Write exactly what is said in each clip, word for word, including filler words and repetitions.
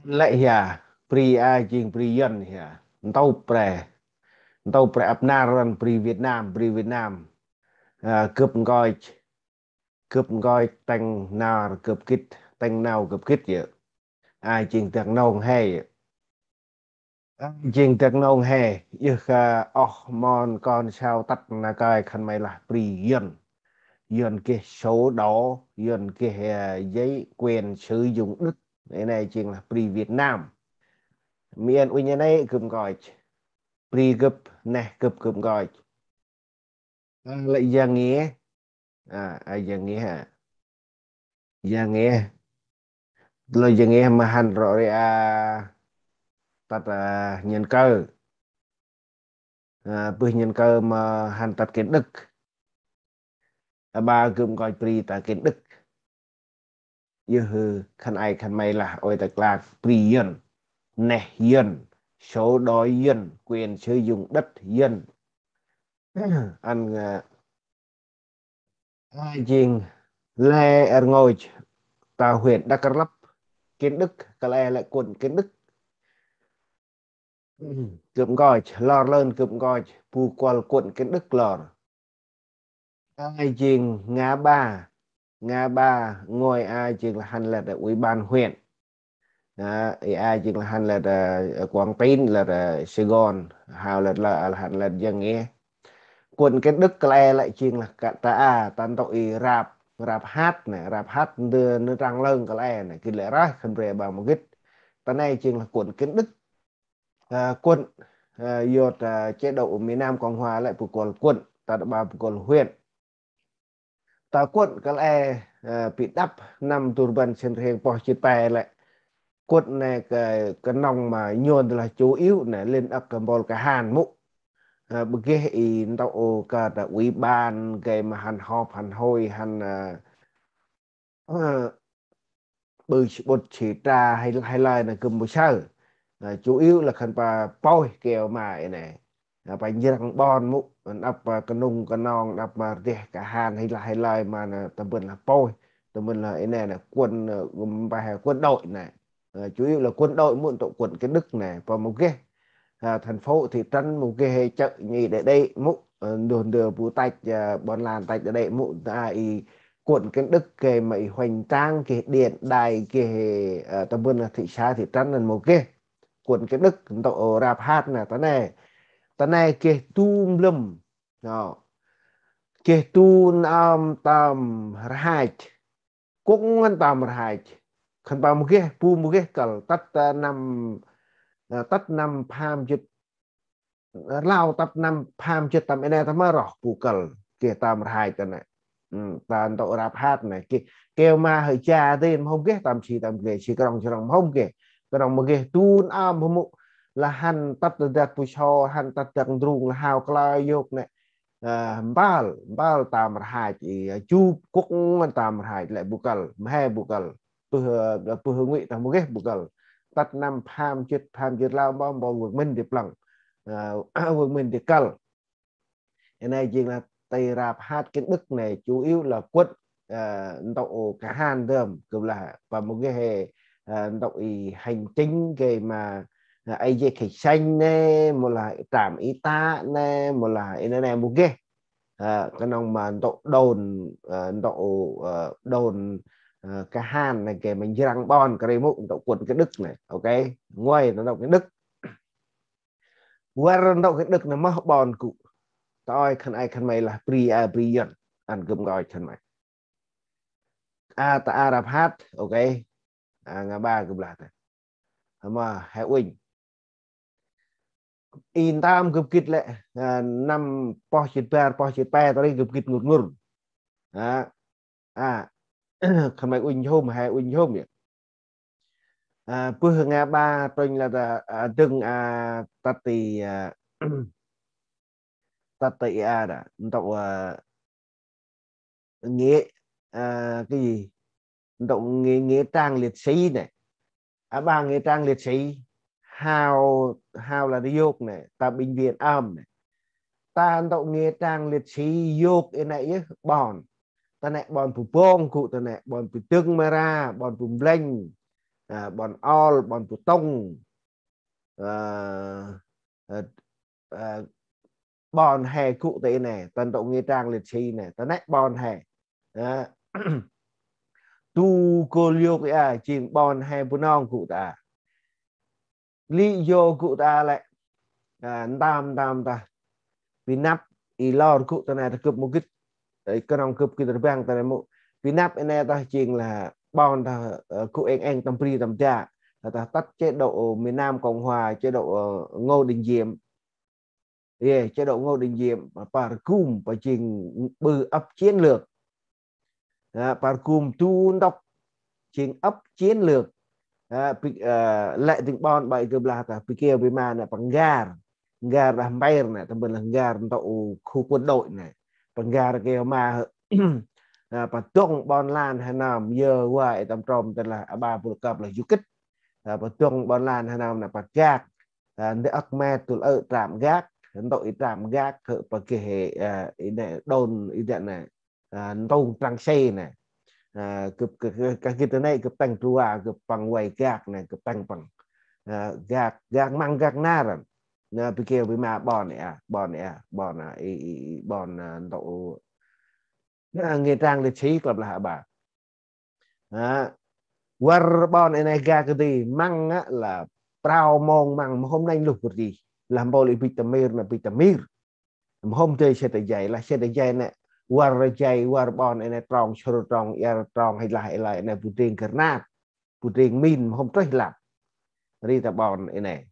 Lĕ hia, bri a jêng bri Yuăn hia. Ntŭp pre. Ntŭp pre ăp nar răn bri Việt Nam, bri Việt Nam. A, gâp nkoch. Gâp nkoch tâng nar gâp gĭt, tâng nau gâp gĭt yơh. A jêng dak nông he yơh. A jêng dak nông he, yơh kha oh mon kon sau tât na kơi khân may lah bri Yuăn. Yuăn geh sổ đỏ, Yuăn geh, a, giấy quyền sử dụng đất. Ê nê jêng lah bri Việt Nam. Mĭn uănh ê nê gâp nkoch. Bri gâp, neh gâp gâp nkoch. A, lĕ Yang Nghĩa. A, a, Yang Nghĩa hả? Yang Nghĩa. Lơ Yang Nghĩa ma hăn rŏ ri a tât, a, Nhân Cơ. A, bơh Nhân Cơ ma hăn tât Kiến Đức. A, ba gâp nkoch bri ta Kiến Đức. Yơh, khân ay khân may lah ôi ta klak bri Yuăn, neh Yuăn, sổ đỏ Yuăn, quyền sử dụng đất Yuăn. Ăn, a, a jêng lĕ rngôch ta huyện Đắk R'Lấp, Kiến Đức, kăl e lĕ quận Kiến Đức. Gâp nkoch, lor lơn gâp nkoch, bu kuăl quận Kiến Đức lor. A jêng ngã ba, ngã ba, ngôi a jêng lah hăn lĕ ủy ban huyện. A, i a jêng lah hăn lĕ, a, Quảng Tín, lĕ, a, Sài Gòn, hao lĕ, lĕ, hăn lĕ Yang Nghĩa. Quận Kiến Đức kăl e lĕ jêng lah kơ ta a, ta ntŭk i rạp, rạp hát nê, rạp hát ndơ, ndơ Tràng Lương kăl e nê, gĭt lĕ rơh, khân bre ba mâu gĭt. Ta nê jêng lah quận Kiến Đức. A, quận, a, yot, a, chế độ miền Nam Cộng Hòa lĕ bu kuăl quận, ta đa ba bu kuăl huyện. Ta quận kăl e, a, bi đăp năm du rbăn sĭn rhiăng pơh jât pe lĕ. Quận nê kơ, knŏng ma nhôn lah chủ yếu nê, lĕ ăp kơ mpôl kahan mŭ. A, bu geh i ntŭk ô kơ ta ủy ban, gay ma hăn họp, hăn hội, hăn, a, ơ, ƀư sƀŭt si tra hay, hay lơi nê gâp mâu saơ. Ơ, chủ yếu là khân pă pôih keo ma i nê. Ơ, pă njrăng ƀon mŭ, ăn ăp, ơ, knŭng knong, ăn ăp ma rdeh kahan hay là hay lơi ma nê, tâm ban lah pôih, tâm ban lah i nê nê, quân, ơ, mpeh quân đội nê. Ơ, chủ yếu là quân đội mŭ ntŭk quận Kiến Đức nê, pă mâu geh. À, thành phố, thị trấn mâu geh chợ nhi đê đê mŭ, ơ, ndơ, ndơ bu tăch, ơ, ƀon lan tăch đê đê mŭ, ta i quận Kiến Đức geh ma i hoành tráng, geh điện đài, geh, ơ, tâm ban là thị xã, thị trấn nê mâu geh. Quận Kiến Đức, ntŭk, ơ, rạp hát nê, ta nê. Ta nê geh du mlâm, ơ, geh du nơm tơm rhach. Kŭng ngăn tơm rhach. Khân pă mâu geh, bu mâu geh kăl, tât, ơ, năm, ơ, tât năm pham jât, rlau tât năm pham jât tăm i nê ta ma roh bu kăl, geh tơm rhach ta nê. Ơ, ta ntŭk rạp hát nê, geh, keo ma hơi cha dên, mâu hôm geh tơm si tơm geh, si krŏng si krŏng mâu hôm geh. Krŏng mâu geh du nơm mâu mŭ, lah hăn tât dak bu so, hăn tât dak ndrung, lah hao klơi yôk nê. Ơ, mpơl, mpơl tơm rhach i, ơ, jŭp kŭng ngăn tơm rhach lĕ bu kăl, mhe bu kăl. Pơh, ơ, pơh ngui ta mâu geh bu kăl. Tât năm pham jât, pham jât rlau mpơl, mpơl vơk mĭn di plăng. Ơ, vơk mĭn di kăl. I nê jêng lah ti rạp hát Kiến Đức nê, chủ yếu là quận, ơ, ntŭk kahan dơm, gâp lah, pă mâu geh, ơ, ntŭk i hành chính gay ma, ơ, ai jêh khe sanh nê, mâu lah trạm y tá nê, mâu lah i nê nê mâu geh. Ơ, knŏng ma ntŭk đồn, ơ, ntŭk, ơ, đồn, ơ, kahan nê gay ma njrăng ƀon kơt ri mŭ ntŭk quận Kiến Đức nê. Ok, ngoai ntŭk Kiến Đức. War ntŭk Kiến Đức nê moh ƀon gŭ. Ta ơi khân ay khân may lah bri a bri Yuăn. Ăn gâp nkoch khân may. A ta a rạp hát, ok. A ngã ba gâp lah ta. Hma he uănh. I ntơm gâp gĭt lĕ, a, năm pơh jât bar, pơh jât pe, ta ri gâp gĭt ngur ngur. A, a, khân may uănh hôm, he uănh hôm yơh. A, bơh ngã ba trônh lah ta, a, dâng, a, tât ti, a, tât ti a đa, ntŭk, a, nghĩa, à, cái gì? Ntŭk nghĩa, nghĩa trang liệt sĩ nê. A ba nghĩa trang liệt sĩ. Hao, hao lah ta yôk nê, ta bệnh viện ơm nê. Ta ntŭk nghĩa trang liệt sĩ yôk i nê yơh ƀon. Ta nê ƀon bu bong gŭ, ta nê ƀon bu dâng mara, ƀon bu mlĕnh. ƀon Ol, ƀon Bu Tông, ƀon he gŭ ta i nê, ta ntŭk nghĩa trang liệt sĩ nê, ta nê ƀon he. Du gôl yôk i a jêng ƀon he Bunong gŭ ta. Lý do gŭ ta lĕ ntơm ntơm ta bi năp i lor gŭ ta nê ta gâp mâu gĭt, knŏng gâp gĭt rbăng ta nê mâu bi năp i nê ta jêng lah ƀon ta gŭ êng êng tâm bri tâm dak, ta tât chế độ miền Nam Cộng Hòa, chế độ Ngô Đình Diệm. Yê, chế độ Ngô Đình Diệm, pă rgum, pă jêng ƀư ấp chiến lược. Pă rgum du ntŭk jêng ấp chiến lược. Lĕ dâng ƀon ƀai gâp lah ta bi keo bi ma nê păng gar, gar đah mper nê, tâm ban lah gar ntŭk khu quân đội nê, păng gar keo ma. Pă dŏng ƀon lan he nơm, yơ wa i tâm trôm tên lah a ƀa bul kăp lah du kĭt. Pă dŏng ƀon lan he nơm nê pă gak, ndơ âk met tŭl ơ trạm gác, ntŭk i trạm gác, pă geh i nê đồn i dê nê ntŭng trăng xe nê. Gâp, gâp, gâp, gâp gĭt nê gâp tăng trua, gâp păng vay gak nê, gâp tăng păng gak, gak măng gak nar. Nê bi keo bi ma ƀon a, ƀon a, ƀon a, i, i, i ƀon ntŭk nghĩa trang liệt sĩ klăp lah a ƀa. Văr ƀon i nê gak kơ di măng a lah prao mông măng mhôm nanh luh bơh di. Lah mpôl i bĭch ta mir nê bĭch ta mir. Mhôm dơi sĕt a jay lah sĕt a jay nê. Văr jay văr ƀon i nê trong sŭr trong iăr trong hê lah i lah i nê bu dêng granat, bu dêng min mhôm trôih lăp. Ri ta ƀon i nê,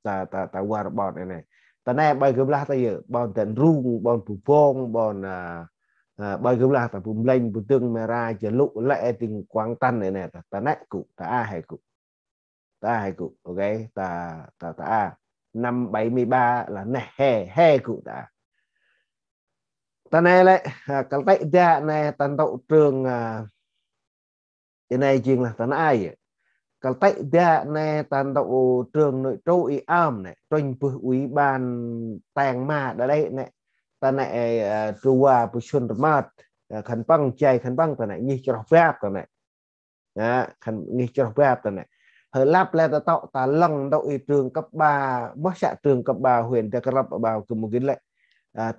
ta, ta, ta văr ƀon i nê. Ta nê ƀai gâp lah ta yơ, ƀon ta Ndrung, ƀon Bu Bông, ƀon ƀai gâp lah ta Bu Mlênh, Bu Dâng, Mê Ra, Jơ Lŭ, lĕ dâng Quảng Tân i nê, ta, ta nê gŭ, ta a he gŭ. Ta he gŭ, ok, ta, ta, ta a. Năm bảy mươi ba lah neh he, he gŭ ta a. Ta nê lĕ, kăl tĕ dak nê ta ntŭk trường i nê jêng lah ta nê ai. Kăl tĕ dak nê ta ntŭk trường nội trú i ơm nê, trônh bơh ủy ban tang ma đa đê nê. Ta nê trua bu sŭn rmơt, khân păng jay khân păng ta nê, ngih chroh bap ta nê. Khân ngih chroh bap ta nê. Hơi lăp lĕ ta tŏ ta lăng ntŭk i trường cấp ba, mơh să trường cấp ba huyện Dak Rlăp a ƀa gâp mâu gĭt lĕ.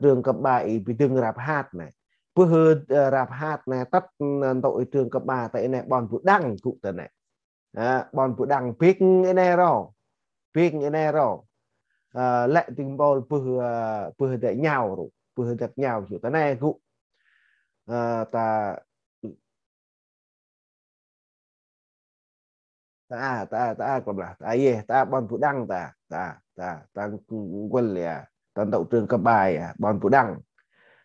Trường cấp ba i bi dâng Rap Hat nê. Bơh Rap Hat nê tât ntŭk i trường cấp ba ta i nê ƀon Bu Đăng gŭ ta nê. Ƀon Bu Đăng bêng i nê ro. Bêng i nê ro. Lĕ dâng mpôl bơh, bơh Dak Nhau ro. Bơh Dak Nhau gŭ ta nê gŭ. Ta ta, ta, ta, klăp lah, ta, yê, ta, ƀon Bu Đăng, ta, ta, ta, ta, nkuăl ya, ta ntŭk trường cấp ba ya, ƀon Bu Đăng.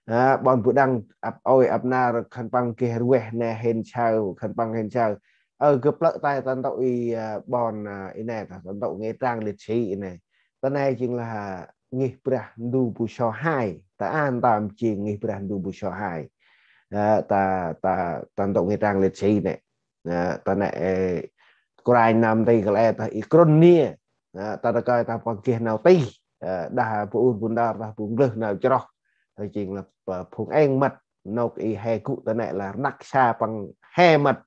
Ƀon Bu Đăng, ăp ôi, ăp nar, khân păng geh rveh nê, hên saơ, khân păng hên saơ. Ơ, gâp plơ̆ tay, ta ntŭk i, ƀon, i nê, ta, ta ntŭk nghĩa trang liệt sĩ i nê. Ta nê jêng lah, ngih Brah Ndu Bu So Hai, ta a ntơm jêng ngih Brah Ndu Bu So Hai. Ta, ta, ta ntŭk nghĩa trang liệt sĩ nê. Ta nê, kôranh nơm nti kăl e ta i krŭn niê. Ta rkơi ta păng geh nau tih. Đah bu ur bu ndar ta bu nglơh nau chroh. Ta jêng lah phung êng mât. Nôk i he gŭ ta nê lah rnăk sa păng he mât.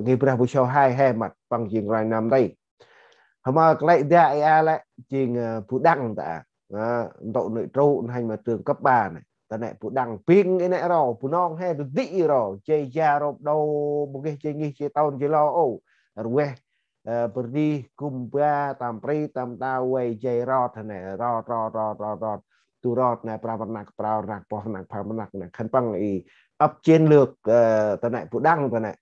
Ngih Brah Bu So Hai he mât păng jêng kôranh nơm nti. Hmâo kăl tĕ dak i a lĕ jêng Bu Đăng ta. Ntŭk nội trú n'hanh ma trường cấp ba nê. Ta nê Bu Đăng bêng i nê ro, Bunong he du dĭ ro, jay ja rôp đô, bu geh jay ngih jay tôn jay lo ô. Rveh, bơh ri, gŭm ba, tâm pri, tâm tao, vay jay rot, ta nê, rot, rot, rot, rot, rot. Du rot nê, prao rnăk, prao rnăk, pơh rnăk, pham rnăk nê, khân păng i ăp chiến lược, ta nê, Bu Đăng ta nê.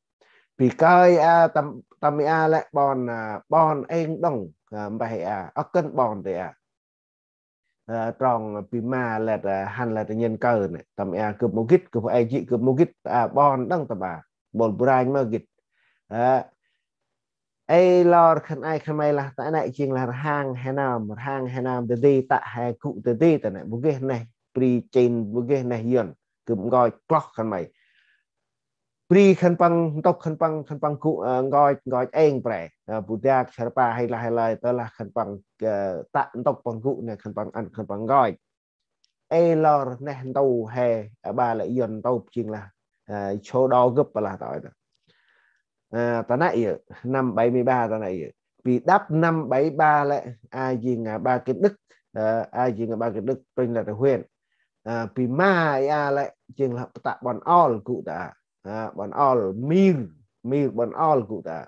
Bi kơi a, tâm, tâm i a lĕ ƀon, ƀon êng đŏng, mpeh a, âk kăn ƀon ta a. Trong bi ma lĕ, hăn lĕ ta nhân cơ nê, tâm i a gâp mâu gĭt, gâp ai jê̆ gâp mâu gĭt, a ƀon đŏng tâm a, ƀon Bu Ranh mâu gĭt. Ê lor khân ay khân may lah ta nê jêng lah rhang he nơm, rhang he nơm dadê, tă he gŭ dadê ta nê, bu geh neh bri Chin, bu geh neh Yuăn, gâp nkoch kloh khân may. Bri khân păng, ntŭk khân păng, khân păng gŭ nkoch, nkoch êng pre. Bu dak, Sar Pa, hay lah, hay lah, tơ lah khân păng tă ntŭk păng gŭ nê, khân păng ăn, khân păng nkoch. Ê lor neh ntu he, a ƀa lĕ Yuăn ntŭk jêng lah, sổ đỏ gâp lah ta ơi ta. Ơ, ta nây yơh, năm bảy mươi ba ta nây yơh. Bi đăp năm bảy ba lĕ, a jêng, a, Ba Kiến Đức, ơ, a jêng, a, Ba Kiến Đức, trinh là huyện. Ơ, bi ma a lĕ, jêng lah ta ƀon Ol gŭ ta. Ơ, ƀon Ol, Mir, Mir ƀon Ol gŭ ta.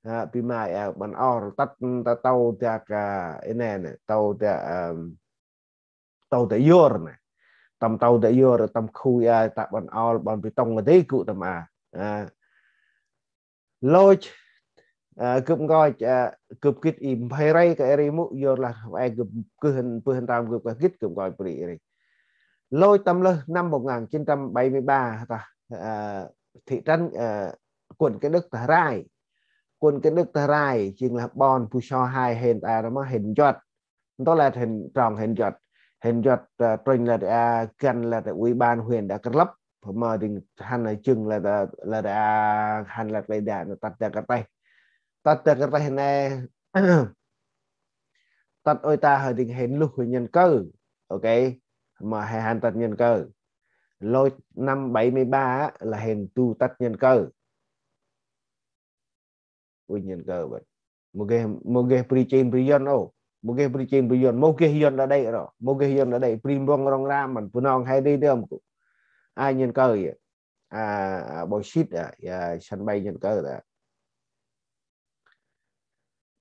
Ơ, bi ma a ƀon Ol, tât, ta tâu dak, a, i nê nê, tâu dak, ơ, tâu dak yor nê. Tâm tâu dak yor, tâm khu a, ta ƀon Ol, ƀon Bi Tông a dê gŭ tâm a. Ơ. Lôch, ơ, gâp nkoch, ơ, gâp gĭt i mphê rê kơ ri mŭ, yor lah e gâp kưh hăn, pưh hăn tam gâp kơ gĭt gâp nkoch bri ri. Lôch tâm lơh năm một ngàn chín trăm bảy mươi ba ta, ơ, thị trấn, ơ, quận Kiến Đức ta Rai. Quận Kiến Đức ta Rai, jêng lah ƀon bu so hai hên ta rma hên nchuăt. Ntô lĕ hên trong hên nchuăt. Hên nchuăt, ơ, trinh lĕ, a, găn lĕ ủy ban huyện Đắk R'Lấp. Pơ mơ ding hăn jâng lĕ, lĕ, a, hăn lĕ lĕ đa, tât đa kơt têh. Tât đa kơt têh nê, tât ôi ta hơi ding hên luh nhân cơ. Ok. Mơ he hăn tât nhân cơ. Lôch năm bảy mươi ba á, là hên du tât nhân cơ. Ui, nhân cơ bơh. Mâu geh, mâu geh bri chin bri Yuăn ô. Mâu geh bri chin bri Yuăn. Mâu geh Yuăn đa đê ro. Mâu geh Yuăn đa đê. Bri Mbông rong ram mân. Bunong he di dơm kŭ. A nhân cơ yơh. A, a, bô sít a. Ya, sân bay nhân cơ ta.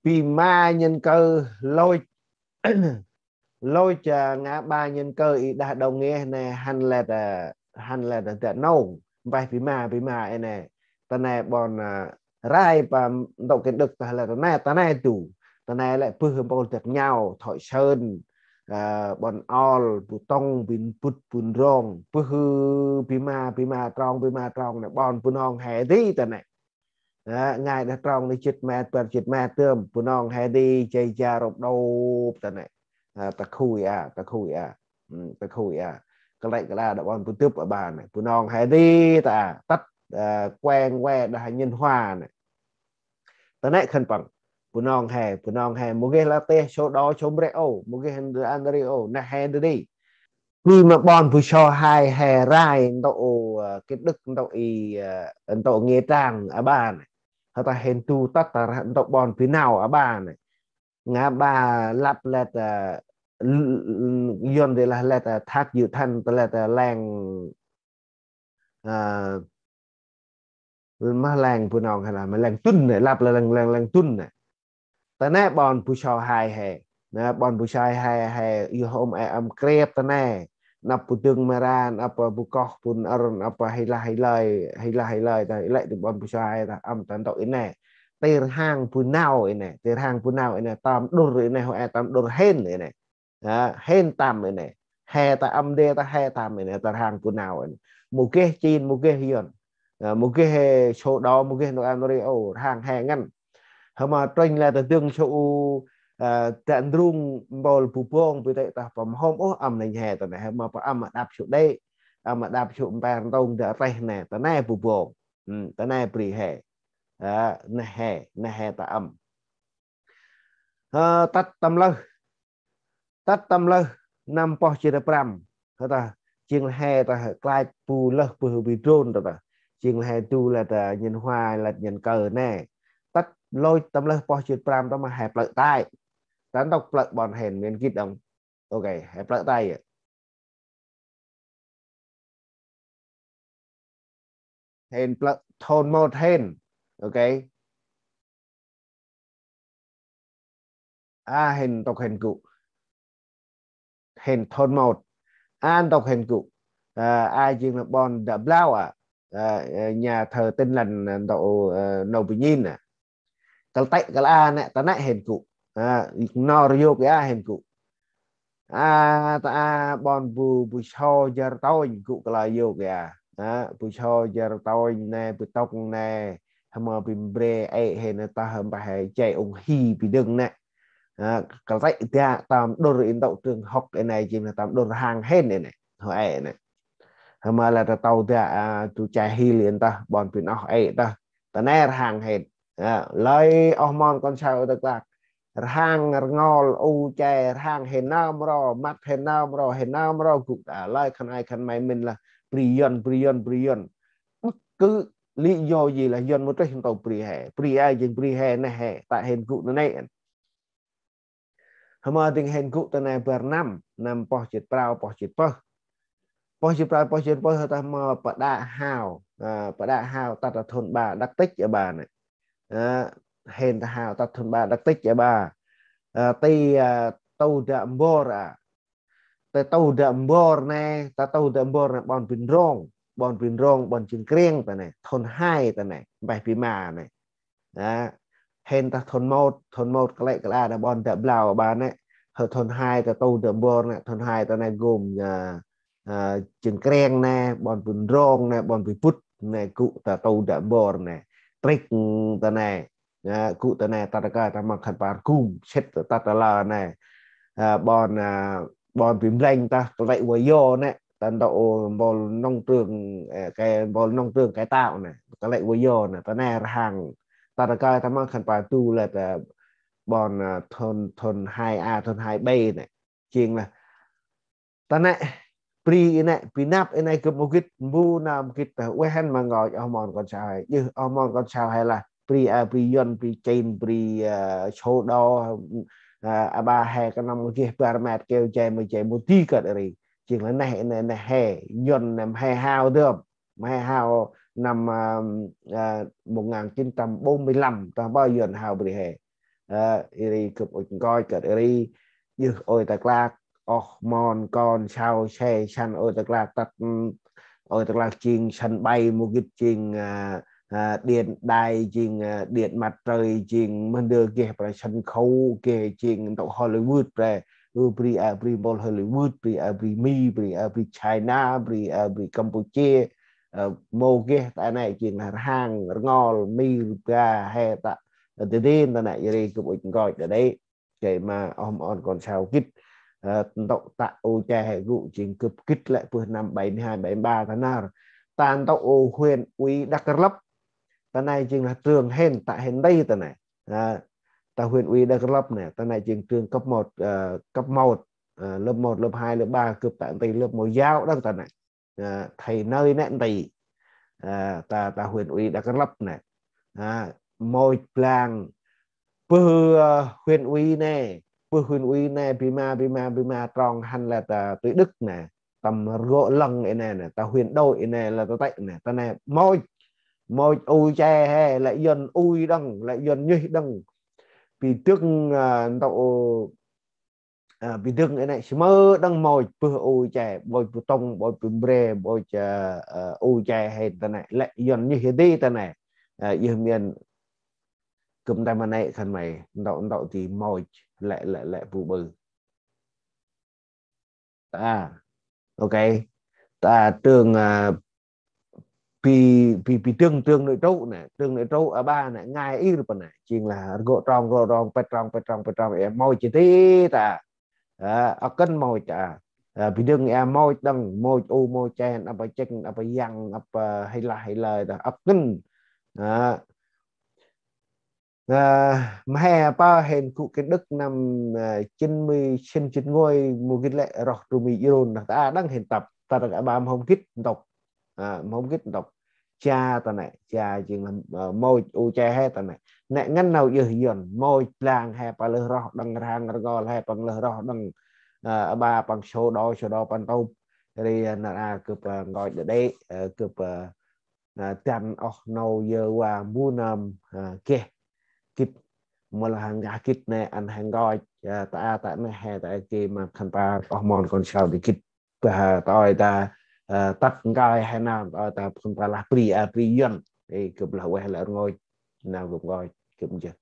Bi ma nhân cơ lôch. Lôch, a, ngã ba nhân cơ i đah đô nghe nê hăn lĕ ta, hăn lĕ ta dak nông. Mpeh bi ma, bi ma i nê. Ta nê ƀon, a, Rai pa ntŭk Kiến Đức ta lĕ ta nê, ta nê du. Ta nê lĕ bơh mpôl dak nhau, Thoại Sơn, a, ƀon Ol, Bu Tông, Bin Bŭt, Bun Rông. Bơh bi ma, bi ma trong, bi ma trong nê ƀon Bunong he di ta nê. Ơ, ngai đah trong nê jêt met, bar jêt met tơm. Bunong he di, jay ja rôp đôp ta nê. Ơ, ta khui a, ta khui a. Ơ, ta khui a. Kơl đê̆ kơl a đah ƀon bu dŭp a ba nê. Bunong he di ta, tât, ơ, quên que đah nhân hòa nê. Ta nê khân păng. Bunong he, Bunong he. Mâu geh lah têh, số đỏ, số mrê ô. Mâu geh ăn ri ô. Nê he di di. Bi ma ƀon bu so hai he Rai ntŭk, ơ, Kiến Đức ntŭk i, ơ, ntŭk Nghĩa Trang a ba nê. Hơ ta hên du tât ta ntŭk ƀon Bi Nau a ba nê. Ngã ba lăp lĕ ta, l-, l-, Yuăn di lah lĕ ta Thác Dữ Thăn ta lĕ ta leng, ơ, mah leng Bunong he lah, mah leng tŭn nê, lăp lĕ leng, leng, leng tŭn nê. Ta nê ƀon bu so hai he. Nê, ƀon bu so hai he, yu hôm e âm krêp ta nê. Nđâp bu dâng mê ra, nđâp bu koh, bu nđâr, nđâp hê lah hê lơi, hê lah hê lơi, ta lĕ di ƀon bu so hai ta âm ta ntŭk i nê. Ti rhang bu nau i nê, ti rhang bu nau i nê, tâm đŭr i nê, hô e tâm đŭr hên i nê. Ơ, hên tâm i nê. He ta âm đê ta he tâm i nê, ta rhang bu nau i nê. Mâu geh chin, mâu geh Yuăn. Ơ, mâu geh sổ đỏ, mâu geh nô an ri ô, rhang he ngăn. Hơ ma trinh lĕ ta dâng sổ u, ơ, ta ndrung mpôl bu bông, bi tê ta păm hôm ôh âm nênh he ta nê. Hơ ma pa âm đăp sổ đê, âm đăp sổ mper ntông ta reh nê, ta nê bu bông. Ơ, ta nê bri he. Ơ, nê he, nê he ta âm. Ơ, tât tâm lơh. Tât tâm lơh năm pơh jêt prăm. Hơ ta, jêng lah he ta klach bu lơh bu bi drôn ta ta. Jêng lah he du lĕ ta nhân hòa lĕ nhân cơ nê. Tât lôch tâm lơh pơh jêt prăm ta ma he plơ̆ tay. Ta ntŭk plơ̆ ƀon hên miền Kịt đŏng. Ok, he plơ̆ tay yơh. Hên plơ̆ thôn một hên. Ok. A hên ntŭk hên gŭ. Hên thôn một. A ntŭk hên gŭ. Ơ, a jêng lah ƀon Đạ Blau a. Ơ, ơ, nhà thờ Tin Lành, ơ, ntŭk, ơ, Nau Bi Nhin a. Kăl tê̆ kăl a nê, ta nê hên gŭ. Ơ, nor yôk a hên gŭ. A, ta a ƀon bu, bu so jar tônh gŭ kơ la yôk a. Ơ, bu so jar tônh nê, bu tông nê. Hơ ma bi mbre ê hên ta hơ mpeh he jay ung hi bi dâng nê. Ơ, kăl tê̆ dak tâm đŭr i ntŭk trường học i nê jêng lah tâm đŭr rhang hên i nê. Hô ê nê. Hơ ma lah ta tâu dak, a, du che hi lien ta, ƀon bi noh ê ta. Ta nê rhang hên. Ơ, lơi oh mon kon sau ta klak. Rhang rngol u che rhang hên nơm ro, măt hên nơm ro, hên nơm ro gŭ ta. Lơi khân ay khân may mĭn lah bri Yuăn, bri Yuăn, bri Yuăn. Bất cứ Lý do gì là Yuăn mâu trêh ntô bri he. Bri a jêng bri he neh he, ta hên gŭ ta nê. Hmơ dâng hên gŭ ta nê bar năm, năm pơh jêt prao, pơh jêt pơh. Pơh jêt prao, pơh jêt pơh ta hmơ pă đă hao, a, pă đă hao tât ta thôn ba đăk têch a ba nê. A, hên ta hao tât thôn ba đăk têch a ba. A, ti, a, tu đă mbor a. Ta tu đă mbor nê, ta tu đă mbor nê ƀon Bri Nrông, ƀon Bri Nrông, ƀon Jêng Kreng ta nê, thôn hai ta nê, mpeh bri ma nê. Đó. Hên ta thôn một, thôn một kăl e kăl a đă ƀon Đă Blao a ba nê, hơ thôn hai ta tu đă mbor nê, thôn hai ta nê gôm, a, a, Jêng Kreng nê, ƀon Bri Nrông nê, ƀon Bri Bŭt nê, gŭ ta tu đă mbor nê, trêk ta nê. Đó, gŭ ta nê, ta đa kơi ta măng khân păng gum, sĭt ta ta lơ nê. À, ƀon, à, ƀon Bri Mleng ta, kăl e wa yo nê, ta ntô mpôl nông trường, à, cái mpôl nông trường cải tạo nê, kăl e wa yo nê, ta nê rhang, ta đa kơi ta măng khân păng tu lĕ ta ƀon, à, thôn, thôn hai A, thôn hai B nê. Jêng lah ta nê, bri i nê, bri năp i nê gâp mâu gĭt, mbu nơm gĭt ta, ueh hăn ma ngơi, oh mon kon sau he. Yơh, oh mon kon sau he lah, bri a, bri Yuăn, bri Chĭn, bri, a, sổ đỏ, a, a ba he kơnăm geh bar met keo jay ma jay mâu di kơt ri. Jêng lah neh, neh, neh he, Yuăn nê mhe hao dơm. Mhe hao năm, a, a, một ngàn chín trăm bốn mươi lăm, ta ba Yuăn hao bri he. A, i ri gâp ŭch nkoch kơt i ri, yơh ôi ta klak, oh mon kon sau se săn ôi ta klak tât, ôi ta klak jêng sân bay mâu gĭt jêng, a, a, điện đài jêng, a, điện mặt trời jêng, mân dơ geh pra sân khấu geh jêng ntô Hollywood pra, ư bri a bri mpôl Hollywood, bri a bri Mi, bri a bri China, bri a bri Campuchia, a, mâu geh ta nê jêng lah rhang, rngol, mir, ba, he ta, tê dên ta nê, i ri gâp ŭch nkoch ta đê. Kei ma oh mon kon sau gĭt, a, ntô ta u che he gŭ jêng gâp gĭt lĕ bơh năm bảy mươi hai, bảy mươi ba ta nar. Ta ntô u huyện ủy Đắk R'Lấp. Ta nê jêng lah trường hên, ta hên đê ta nê. A, ta huyện ủy Đắk R'Lấp nê, ta nê jêng trường cấp một, a, cấp một, a, lớp một, lớp hai, lớp ba, gâp ta nti lớp mẫu giáo đăng ta nê. A, thầy nơi nê nti. A, ta, ta huyện ủy Đắk R'Lấp nê. A, mâu blang. Bơh, a, huyện ủy nê. Bơh huyện ủy nê, bri ma, bri ma, bri ma trong hăn lah ta Tuy Đức nê. Tâm rgŏ lăng i nê nê, ta huyện đội i nê lah ta tê nê. Ta nê mâu, mâu u che he, lĕ Yuăn ui đăng, lĕ Yuăn nhih đăng. Bri Dưng, a, ntô u a, bri Dưng i nê, si mơ đăng mâu bơh u che, mâu bu tông, mâu bu mbre, mâu che, a, u che he ta nê, lĕ Yuăn nhih he di ta nê. A, yơh miên gâp ta ma nê khân may, ntô, ntô ti mâu, lĕ, lĕ, lĕ bu bơ. Ta, ok. Ta trường, a, bri, bri, bri Dưng, trường nội trú nê, trường nội trú a ba nê, ngai ir pa nê, jêng lah rgŏ trong, rgŏ trong, pet trong, pet trong, pet trong, e mâu che di ta. A, âk kân mâu che. A, bri Dưng e mâu đăng, mâu u, mâu che, apa chêng, apa yang, apa he lah he lơi ta, âk kân. A, a, mhe pa hên gŭ Kiến Đức năm, a, chín mươi, sĭn chín ngôi, mâu gĭt lĕ roh trù mi jrôn, ta đăng hên tăp, ta đăng a ba mâu gĭt ntŭk. A, mâu gĭt ntŭk. Cha ta nê, cha jêng lah, a, mâu u che he ta nê. Nê ngăn nau yơh Yuăn, mâu blang he pa lơh roh đăng rhang rngol he păng lơh roh đăng, a, a ba păng sổ đỏ, sổ đỏ păng tŭp. Ri, a, nar a gâp, a, nkoch đa đê, a, gâp, a, a, dăn oh nô yơ wa mbu nơm, a, geh gĭt. Mâu lah hăn gah gĭt nê ăn he nkoch, a, ta, ta nê he ta kê ma khân păng oh mon kon sau di gĭt. Bah, ta ôi ta, a, tât ngai he nơm, ta ôi ta khân păng lah bri a, bri Yuăn. Ê, gâp lah ueh lah rngôch, nau gâp nkoch, gâp jêh.